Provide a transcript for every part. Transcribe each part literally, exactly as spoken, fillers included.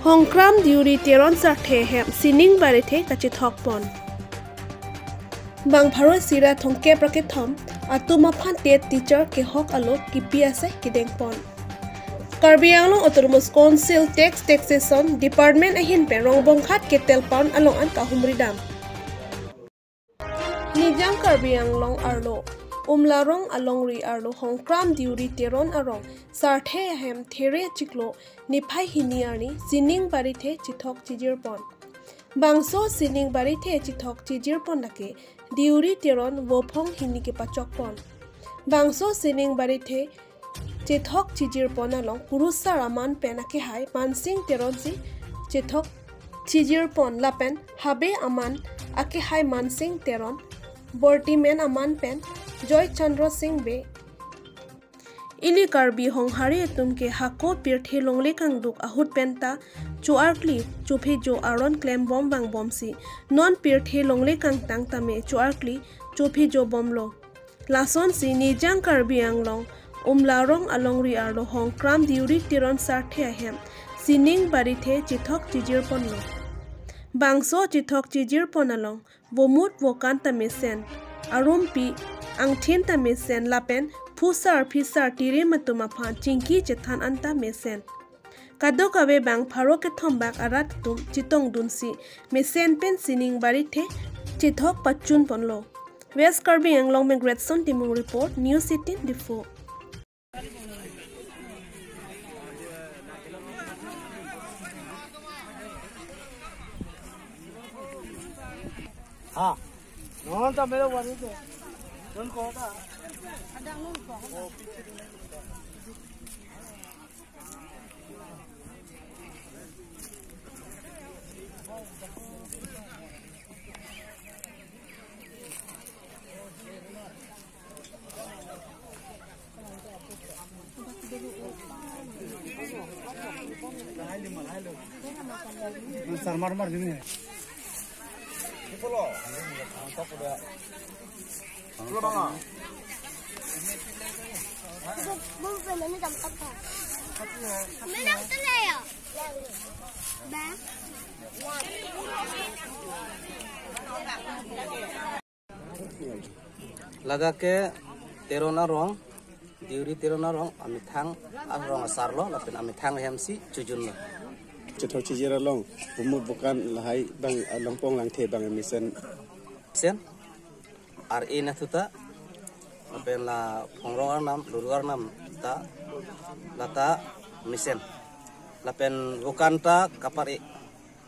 Hongkram Deuri Teron sarthe ahem Sining Barithe kachethok pon. Bang pharo isi ra thomkep ra kethom atum aphan TET teacher kehok alo kipi asai kedeng pon. Karbi Anglong Autonomous Council Tax Taxation Department ahin pen Rongbonghat Kettelpon along an kahumri dam. Nijang Karbi Anglong arlo Umlarong alongri arlo Hongkram Deuri Teron arong sarthe ahem There achiklo niphai hini arni Sining Barithe chethok chijir pon. Bangso Sining Barithe chethok chijir pon lake Deuri Teron vophong hini kepachok pon. Bangso Sining Barithe chethok chijir pon along kurusar aman pen akehai Mansing Teron si chethok chijir pon lapen habe aman akehai Mansing Teron, bortimen aman pen Joy Chandra Singh Bey. Ili Karbi Honghari atum ke hako pirthe longle kangduk ahut pen ta cho-arkli chophejo aron klembom vangbomsi non pirthe longle kangtang tame cho-arkli chophejo bomlo. Lasonsi Nijang Karbi Anglong Umlarong alongri arlo Hongkram Deuri Teron sarthe ahem Sining Barithe chethok chijir ponlo. Bangso chethok chijir pon along vomut vokan ta mesen, arumpi angthin ta mesen lapen phusar phisar tirim atum aphan chingki chethan an ta mesen. Kadokave bang pharo kethom bak arat atum chetongdunsi mesen pen Sining Barithe chethok pachun ponlo. West Karbi Anglong pen Gretson Timung report, News eighteen Diphu. Ladak ke Teron arong, Deuri Teron arong, amethang arong asarlo, lapen amethang hemsi chojunlo. Chethok chijir along, vomut vokan lahai bang, ah, longpong langthe bang mesen. Sen, ar-e anatthu ta, lapen la phongrong arnam, luru arnam ta, lata mesen. Lapen vokan ta kapar-e,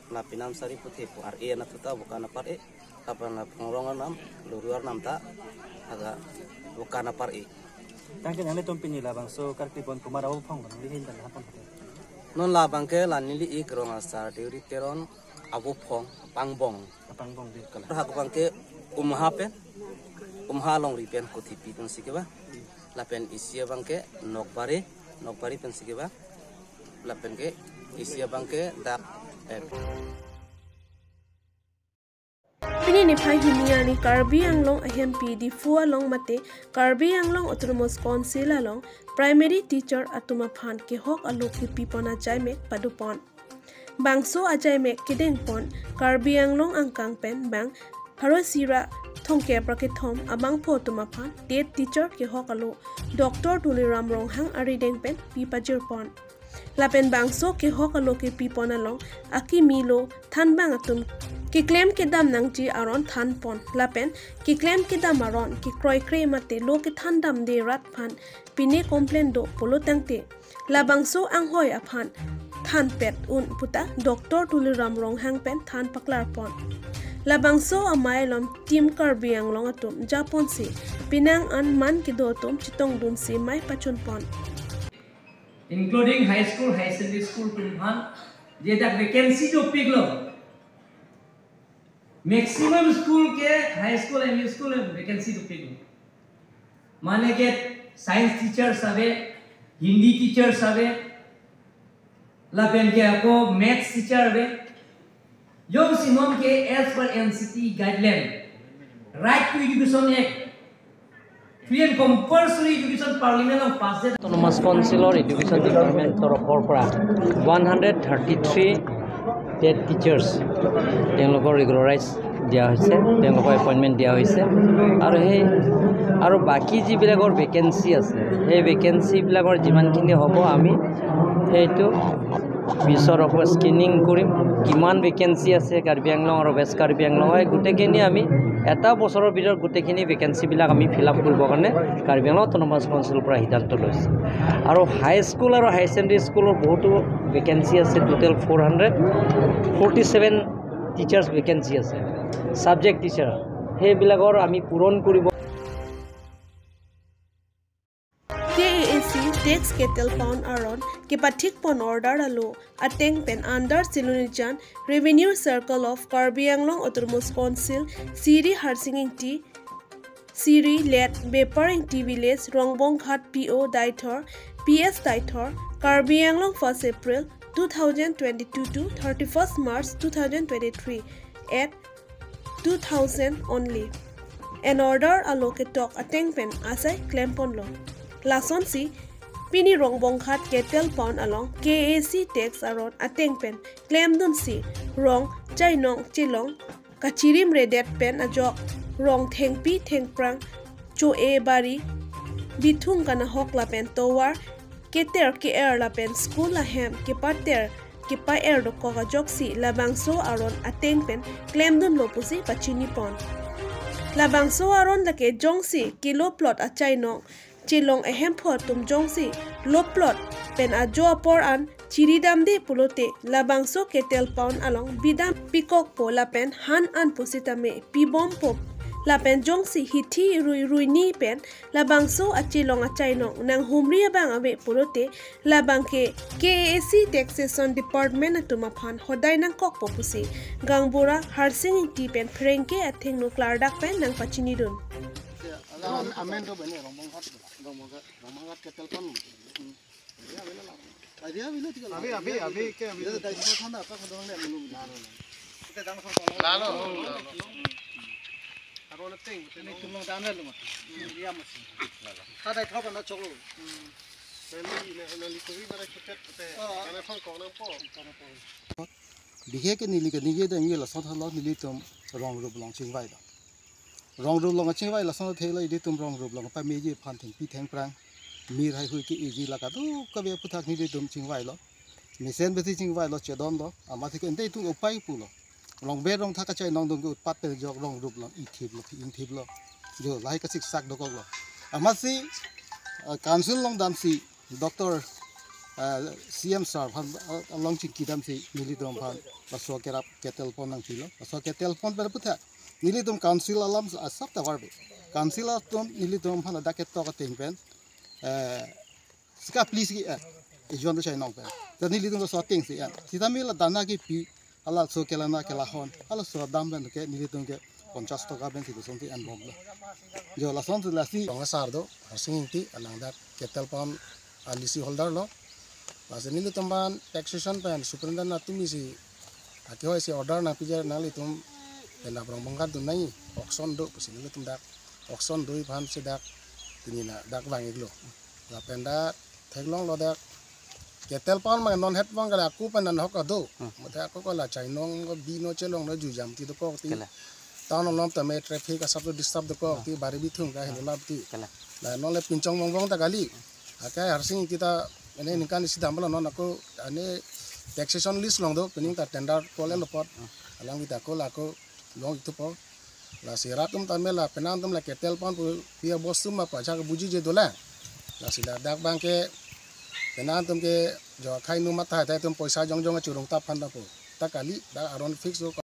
la pinam sari puthi pu ar-e anatthu ta vokan apar-e. Lapen la phongrong arnam, luru arnam ta, aga vokan apar-e. Tangke nanglitum pini labangso karkli pon komat avophong, nangli ahin pen hapon hapon. Non labang ke la neli ik rong asar Deuri Teron avophong, pangbong. Pangbong de. Kalar hak abang ke Umha pen, Umha alongri pen Kothipi pensi kevang. Lapen isi abang ke Nokbari, Nokbari pensi kevang. Lapen ke isi abang ke dak, eh, Pini niphai hini arni Karbi Anglong ahempi Diphu along mate Karbi Anglong Autonomous Council along primary teacher atum aphan kehok alo kipi pon ajaimek padopon. Bangso ajaimek kedeng pon Karbi Anglong angkang pen bang pharo isi ra thomkep ra kethom abangphu atum aphan TET teacher kehok alo Doctor Tuliram Ronghang arideng pen pi pajir pon. Lapen bangso kehok alo kipi pon along akimi lo thanbang atum keklem kedam nangji aron than pon. Lapen keklem kedam aron kekroikre mate lo kethan damde rat aphan pine complain do pulo tangte labangso anghoi aphan thanpet un puta Doctor Tuliram Ronghang pen than paklar pon. Labangso amei along Team Karbi Anglong atum japonsi penang an man kedo atum chetongdunsi mei pachun pon. Including high school, higher secondary school atum aphan, je dak vacancy dopiklo. Maximum school ke high school, M E school vacancy dopiklo. Mane ke science teachers ave, Hindi teachers ave, lapen ke ako maths teacher ave. Jongsi non ke as per N C T guideline, Right to Education Act, Free and compulsory education Parliament of pass autonomous council or education department তৰফৰ পৰা one hundred thirty three TET teachers তেওঁলোকক ৰেগুলাৰাইজ দিয়া হৈছে, তেওঁলোকক এপইণ্টমেণ্ট দিয়া হৈছে। আৰু সেই আৰু বাকী যিবিলাকৰ ভেকেঞ্চি আছে, সেই ভেকেঞ্চিবিলাকৰ যিমানখিনি হ'ব, আমি সেইটো পিছত আকৌ স্ক্ৰিনিং কৰিম। কিমান ভেকেঞ্চি আছে কাৰ্বি আংলং আৰু ৱেষ্ট কাৰ্বি আংলং, এই গোটেইখিনি আমি এটা বছৰৰ ভিতৰত গোটেইখিনি ভেকেঞ্চিবিলাক আমি ফিল আপ কৰিবৰ কাৰণে কাৰ্বি আংলং অট'নমাছ কাউন্সিলৰ পৰা সিদ্ধান্ত লৈছে। আৰু হাই স্কুল আৰু হাই ছেকেণ্ডেৰী স্কুলৰ বহুতো ভেকেঞ্চি আছে, total four hundred forty seven teachers vacancy আছে, ছাবজেক্ট টিচাৰ, সেইবিলাকৰ আমি পূৰণ কৰিব। K A A C tax ketelpon aron kepathikpon order alo ateng pen under Silonijan Revenue Circle of Karbi Anglong Autonomous Council, Siri Harsing Ingti, Siri Let Bepar Ingti Village, Rongbonghat P O Daithor, P S Daithor, Karbi Anglong, first April two thousand twenty-two to thirty-first March two thousand twenty-three at two thousand only. An order alo ketok ateng pen asai klemponlo. Lasonsi pini Rongbonghat ketelpon along K A A C tax aron ateng pen klemdunsi rong chainong chelong kachirimredet pen ajok rong thengpi thengphrang cho-e bari bithung kanahok lapen tovar keter ke-er lapen school ahem kepater kepa-er dokok ajoksi labangso aron ateng pen klemdunlo pusi pachinipon. Labangso aron lake jongsi keloplot achainong chelong ahemphu atum jongsi loplot pen ajo apor an chiridamde pulote labangso ketelpon along bidam pikokpo lapen han an pusitame pibompo lapen jongsi hithi rui ruini pen labangso achelong achainong nanghumri abang ave pulote labang ke K A A C Taxation Department atum aphan hodai nangkokpo pusi Gaonbura Harsing Ingti pen pherangke athengno klardak pen nangpachinidun. Amen to bene Rongbonghat, Rongbonghat, Rongbonghat ketelpon. Abhi, abhi, abhi, ke abhi? Lalo, lalo. Aro na ting, ini tulung dan lalo. Iya, mas. Kada thok na choklo. Neli, neli, neli, kuwi mana kita, kita. Oh. Mana phone kong nang po. Bihe ke neli ke neli dang ye lason thalo nelitum rong rup along chingvai do. Rong rup along chingvai lason thelo ilitum rong rup along pameji aphan thengpi thengphrang mir haihui ke-eji la kadokave aphuthak nelitum chingvailo. Mesen besi chingvailo, chedonlo. Amatsi ke ante itum upai pulo. Rong ber rong thak achainong atum ke utpat pen ajok rong rup along ithiplo, ingthiplo. Jo lahai kasiksak dokoklo. Amatsi, ah, council along damsi Doctor, ah, C M sir aphan, ah, along chingki damsi nelitum aphan laso kerap ketelpon nangpilo. Laso ketelpon pen aphuthak nelitum council alam asap ta varbe. Council atum nelitum aphan ladak ketok ateng pen, eh, sika please ki, eh, ejon achainong pen. Ta nelitum laso atengsi, eh, sitame la dana kipi, halaso kelana kelahon, halaso dam pen ke nelitum ke ponchas toka pensi kosonsi enbomlo. Jo lasonsi lasi. Rong asar do, Harsing Ingti, alang dak ketelpon a lease holder lo. Lasi nelitum aphan taxation pen superintendent atum isi, aki hoi si order nangpiji nanglitum pen dak Rongbonghat dun nangji, auction do pusi nelitum dak auction do aphansi dak pini na dak vang-iklo. Lapen dak theklonglo dak ketelpon mang non het vang kala ako pen nanghok ado. Hmm. Mate ako kala chainong ko bino chelongno jujam ti dokok ti. Kala. Town along tame traffic asap do disturb dokok, ah, ti bari bithung ka, ah, hini lap ti. Kala. La non le pinchong vong vong ta kali. Akai Harsing Ingti ta ene ningkan isi dam bala non ako ane taxation lease along do, pining ta tender call lo apot. Ah. Alang kita ako la ako long itu po. Lasi rat atum tame la penang atum la ketelpon pu pia bos atum ma pajak buji je dolang. Lasi la dak abang ke penang atum ke jo khai nu matha ta atum poisa jongjong achurung tap phan ta po. Ta kali dak aron fix do.